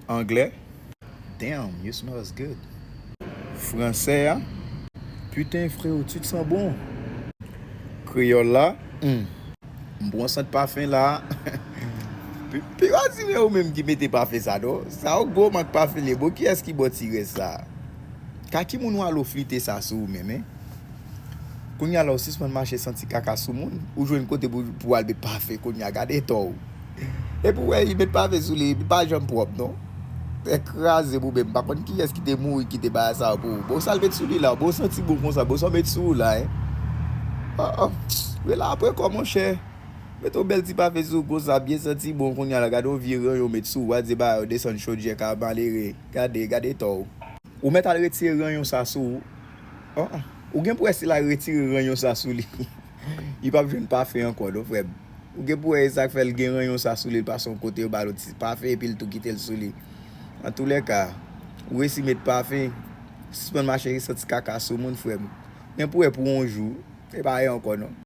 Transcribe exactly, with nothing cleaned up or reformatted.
Anglè? Damn, you smells good. Fransè a? Putain, frérot, tu te sens bon. Kreyòl la? Hmm. M pran sant pafen la. Pi, pi pa di men ou menm ki mete pafen sa, non? Sa yon gwo mank pafen li. Bon, kiyès ki bò ti rès sa? Ka ki moun w alo flite sa sou ou menm, en? Kounye a la, ou sispann mache santi kaka sou moun, ou jwenn kote pou, pou al met pafen kounye a, gade tò w. Epi w wè, li met pafen sou li, li pa janm pwòp, non. Tèt kraze pou menm, m pa konn kiyès ki te mouri, ki te bay sa pou ou. Bon, sa l met sou li la, bon, santi bon konsa, bon, sa w met sou ou la, en. Oh, oh. Rele apre kò, monchè. Met yon bèl ti pafen sou ou konsa, byen santi bon, kounye a la, gade yon vye ranyon w met sou ou, w a di ba yo desann chodyè ka malere. Gade, gade tò w. Ou mèt al retire ranyon sa sou ou. Oh, oh. Ou gen pou wè si l al retire ranyon sa sou li. Li p ap jwenn pafen ankò, non, frè m. Ou gen pou wè e sa k fè l gen ranyon sa sou li, l pase yon kote, yo ba l yon ti pafen, epi l tou kite l sou li. Antoulèka, ou resi met pafen, sispann mache santi kaka sou moun, frè m. Gen pou wè pou yon jou, e pa ye ankò, non.